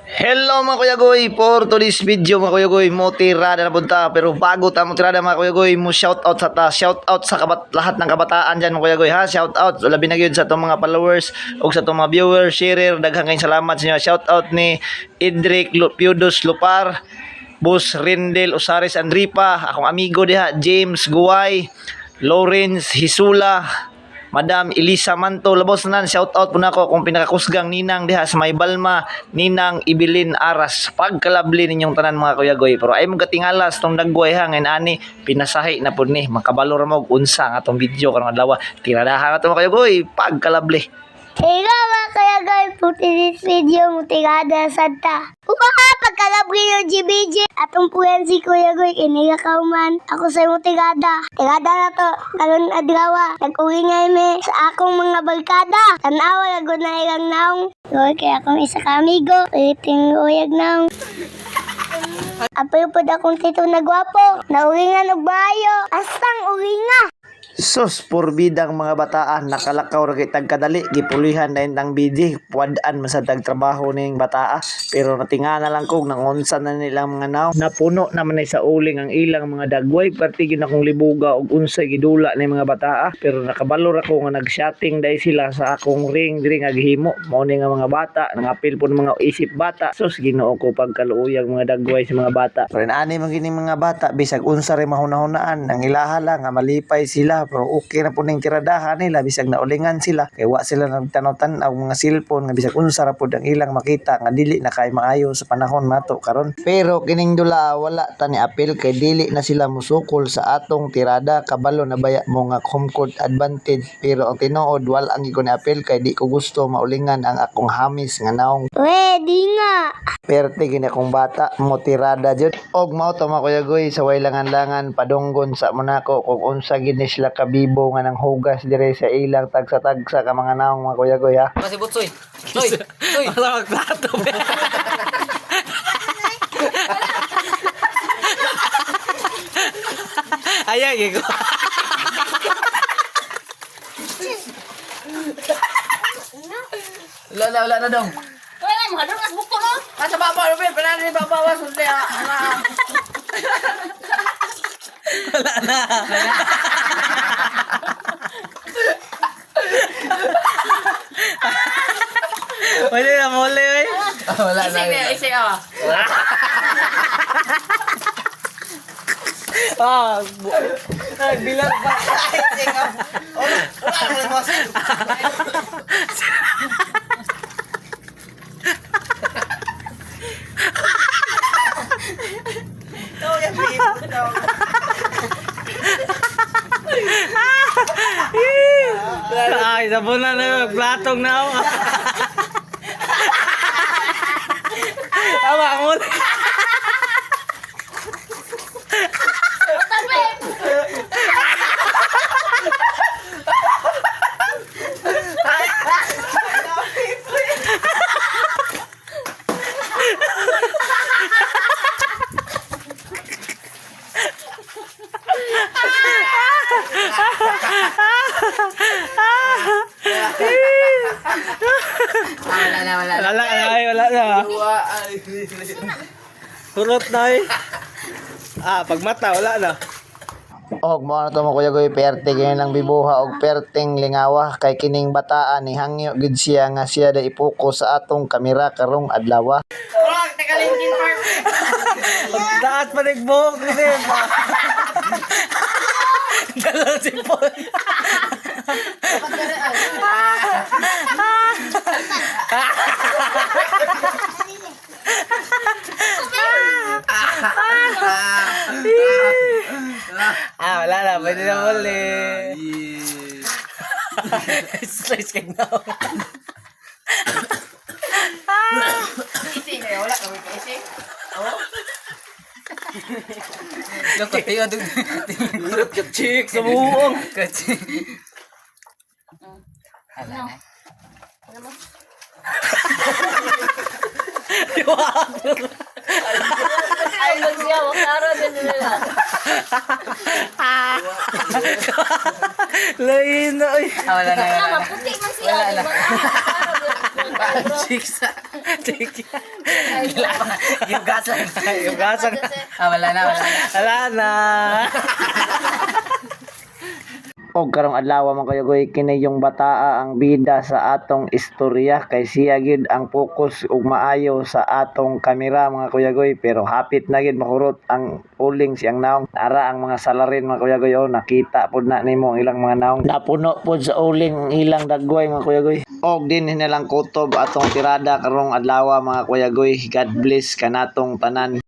Hello mga Kuya Goy, for today's video mga Kuya Goy, mo tirada na punta. Pero bago ta mo tirada mga Kuya Goy, mo shout out sa ta, shout out sa lahat ng kabataan dyan mga Kuya Goy ha. Shout out labi na gyud sa atong mga followers ug sa atong mga viewers, sharer, daghang kayong salamat sa inyo. Shout out ni Idrick Piudos Lupar, Boss Rindel Osaris Andripa, akong amigo diha James Guay, Lawrence Hisula, Madam Elisa Manto, labos na shout out po nako akong pinakakusgang ninang diha sa may Balma, Ninang Ibilin Aras. Pagkalabli ninyong tanan mga Kuya Goy. Pero ay mga katingalas tong dagway ha ngayon ani pinasahi na pud ni makabalo ra mo og unsa ang atong video karong adlaw. Tiradahan na to mga Kuya Goy, pagkalabli. Hello mga Kuya Goy, for today's video, mutigada santa. Uha, pagkalabri ng GBG. Atong puyan si Kuya Goy, iniga kauman. Ako sa mutigada. Tigada na to, karon adlawa. Nag-uwi nga ime sa akong mga barkada. Tanawa, lagot na ilang naong. Goy, kaya akong isa ka amigo. Uliting uyag naong. Apoy pod akong tito na gwapo. Naulingan og maayo. Astang ulinga. Sus, purbidang mga bataan, nakalakaw ra kay tagkadali, gipulihan na tang BG, puad-an man sa tagtrabaho ning bataa, pero natinga na lang kog nangunsa na nilang mga naw. Napuno naman ay sa uling ang ilang mga dagway, perti gyud akong libuga og unsay gidula ni mga bataa, pero nakabalo ra ko nga nag-shotting dai sila sa akong ring diri nga gihimo. Mao ni nga mga bata, nangapil po ng mga isip bata. Sus, Ginoo ko pagkaluuyag mga dagway sa mga bata. Pero ani man gini mga bata, bisag unsa ray mahunahunaan, ang ilaha lang nga malipay sila, pero okay na po ning tiradahan nila bisag naulingan sila kay wa sila nagtanaw-tan-aw mga cellphone nga bisag unsa ra pud ang ilang makita nga dili na kay maayo sa panahon nato karon. Pero kining dula wala ta ni apil kay dili na sila musukol sa atong tirada, kabalo na baya mo nga home court advantage, pero ang tinuod wala ang ko ni apil kay di ko gusto maulingan ang akong hamis nga naong. Pwede nga. Perte gini akong bata mo tirada jud. Og mao to mga Kuya Goy, sa way langan-langan padunggon sa Monaco kung unsa gid ni sila kabibo nga nang hugas dire sa ilang tagsa-tagsa ka mga naong mga Kuya Goy ha. Kasi Butsoy. Soy! Soy! Wala magplato. Ayan, gigo. Wala na, wala na dong. Wala mo hadong as bukto no. Asa baba, Ruben? Panalo ni baba, wa sundli ah. Wala na. Wala na, muli, oy. Wala na. Isig na, isig ah. Ah, nagbilang pa. Ay, sabon na na, magplatong na ako. Tama, ang muli. Wala na, wala na. Wala na, ay, wala na. Hurot na eh. Ah, pag mata, wala na. Og mao na to mga Kuya Goy, perte gini lang bibuha og perteng lingawa kay kining bataan ni hangyo gid siya nga siya da ipoko sa atong kamera karong adlaw. Wala taga Linkin Park. Daat pa nagbuhok kasi. Dalaw si Paul. Ah, wala na. Pwede na muli. Slice kay na. Isig kaya wala kami ka isig. Loko, tiyo dong. Kurot ka chick sa buong. Kachi. Wala na. Ay magsiya wa klaro din nila. Lain na. Ay. Ah, wala na, wala na. Maputi man siya. Wala na. Di ba? Klaro din. Chicks. Chik. Yugasan. Yugasan. Ah, wala na, wala na. Wala na. Og karong adlaw, mga kuyagoy, kini yung bataa ang bida sa atong istorya kay siya gid ang focus ug maayo sa atong kamera, mga kuyagoy, pero hapit na gid makurot ang uling siyang naong. Ara ang mga salarin, mga kuyagoy, oh, nakita pod na nimo ang ilang mga naong, napuno pod sa uling ang ilang dagway, mga kuyagoy. Og din hinalang kutob atong tirada karong adlaw, mga kuyagoy. God bless kanatong tanan.